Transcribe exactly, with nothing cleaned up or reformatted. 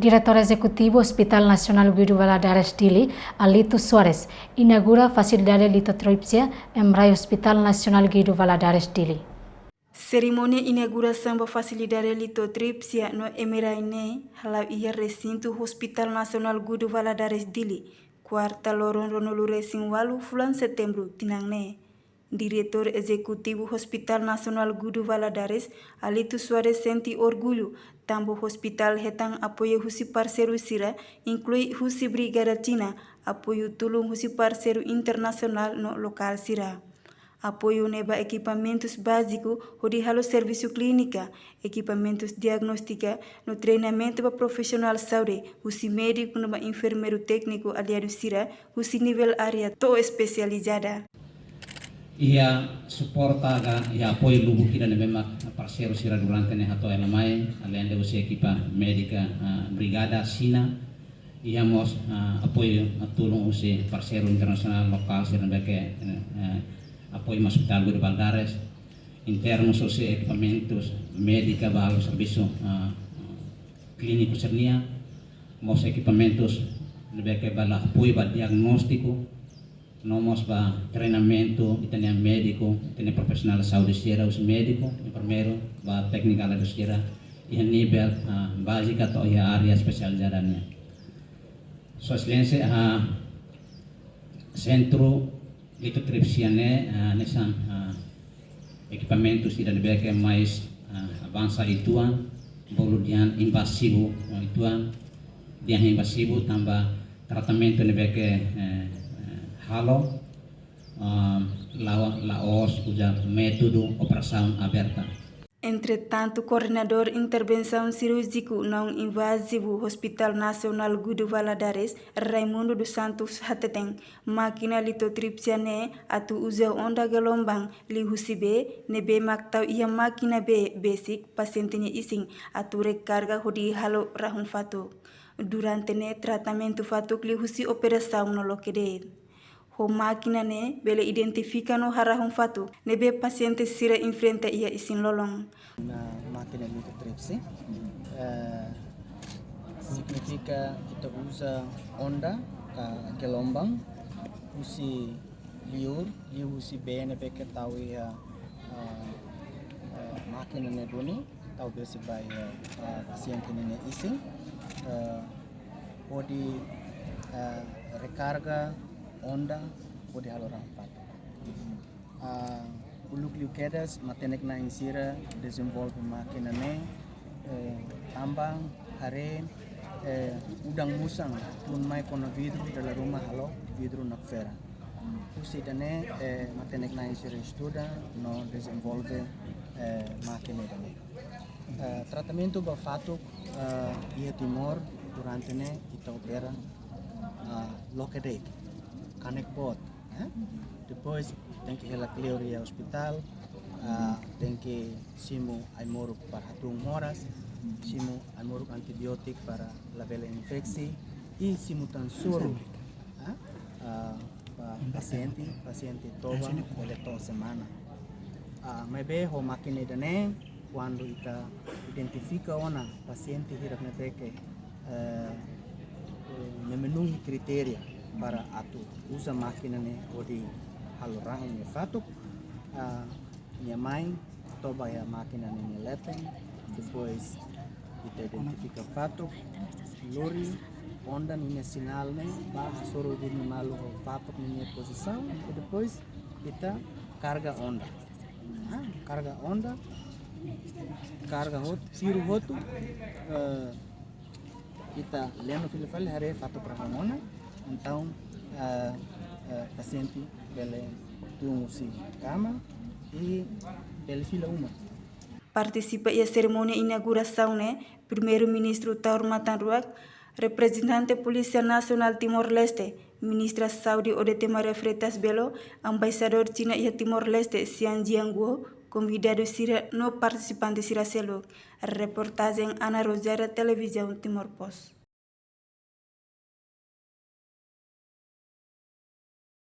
Diretór Ezekutivu Hospital Nasionál Guido Valadares Dili, Alito Soares, inaugura fasilidade litotripsia em RAI Hospital Nasionál Guido Valadares Dili. Serimónia inaugurasaun ba fasilidade litotripsia no M R I ne'e hala'o iha resintu Hospital Nasionál Guido Valadares Dili, kuarta loron ruanulu-resin-ualu fulan Setembru tinan ne'e. Diretór Ezekutivu Hospital Nasionál Guido Valadares, Alito Soares, sente orgullu tanba ospitál hetan apoiu husi parseiru sira, inklui husi Brigada Xina, apoiu tulun husi parseiru internasionál no lokál sira. Apoiu ne'e ba ekipamentus báziku hodi halo servisu klínika, ekipamentus diagnóstika no treinamentu ba profisionál saúde, husi médiku no ba enfermeiru tékniku aliadu sira, husi nivel área to'o espesializada. Iha suporta ka iha apoiu lubuk ida ne'ebé mak parseiru sira durante ne'e hato'o hela mai, alende husi ekipa médika, ah, Brigada Xina, iha mós, ah, apoiu, ah, tulun husi parseiru internasionál lokál sira ne'ebé ke, eh, eh, apoiu Hospital Guido Valadares, internu husi ekipamentus médika ba servisu, ah, klíniku sira-nian, mós ekipamentus ne'ebé ke ba apoiu ba diagnóstiku, no mós ba treinamentu ita-nia médiku, ita-nia profisionál saúde sira, husi médiku, enfermeiru, ba tékniku aliadu sira, iha nivel, ah, bázika to'o iha área espesializada nian. Sua Exelénsia, ah, sentru litotripsia ne'e, ah, hanesan, ah, ekipamentus ida ne'ebé ke mais, ah, avansa uitoan, bolu dehan invasivu, ah, uitoan, dehan invasivu tanba tratamentu ne'ebé ke, eh, eh, halo, ah, la'o, la'ós uza métodu operasaun aberta. Entretantu, koordenadór intervensaun sirúrjiku não invazivu Hospital Nasionál Guido Valadares, Raimundo dos Santos hateten, mákina litotripsia ne'e atu uza onda gelombang liuhusi bee, ne'ebé mak tau iha mákina bee besik pasiente nia isin atu rekarga hodi halo rahun fatuk. Durante ne'e tratamentu fatuk liuhusi operasaun no loke de'it. Ho mákina ne'e bele identifika no harahun fatuk ne'ebé pasiente sira enfrenta iha isin-lolon. Ona mákina litotripsia, eh, signifika ita uza onda ka gelombang husi liur, liuhusi bee ne'ebé ke tau iha, ah, ah, mákina ne'e duni, tau besik ba iha, ah, pasiente nia isin, ah, hodi, ah, rekarga onda, hodi halo rahun fatuk. Ah, uluk liu kedas matenek-na'in sira dezenvolve mákina ne'e, eh, tanba haree, eh, udan-musan tun mai kona vidru, dala ruma halo vidru nakfera. Husi ida-ne'e, eh, matenek-na'in sira estuda no dezenvolve, eh, mákina ida-ne'e. Eh, tratamentu ba fatuk, eh, iha Timor durante ne'e ita opera, ah, loke de'it, kanek boot, eh? Depois tenke hela kleur iha ospitál, ah, tenke simu ai-moruk para hatún moras, simu ai-moruk antibiótiku para labele infeksi, i simu tan soru, ah, ah, ba pasiente, pasiente toba bele to'o semana. Ah, maibé ho mákina ida-ne'e, kuandu ita identifika ona pasiente hirak ne'ebé ke, eh, eh, memenuhi kritéria para atu uza mákina ne'e hodi halo rahun nia fatuk, ah, nia mai toba iha mákina ne'e nia leten, depois ita identifika fatuk, lori onda ninia sinál ne'e, ba hasoru duni malu ho fatuk ninia pozisaun, i depois ita karga onda. Ah, karga onda, karga hotu, tiru hotu, eh, ita leno fila fali haree fatuk rahun ona, entaun, eh, eh, pasiente bele tun husi kama i bele fila uma. Partisipa iha serimónia inaugurasaun ne'e Primeiru-Ministru Taur Matan Ruak, reprezentante Polísia Nasionál Timor-Leste, Ministra Saúde Odete Maria Freitas Belo, Embaixadór Xina iha Timor-Leste Xian Jianguo, konvidadu sira no partisipante sira seluk. Reportajen Ana Rosária, Televizaun Timor Post.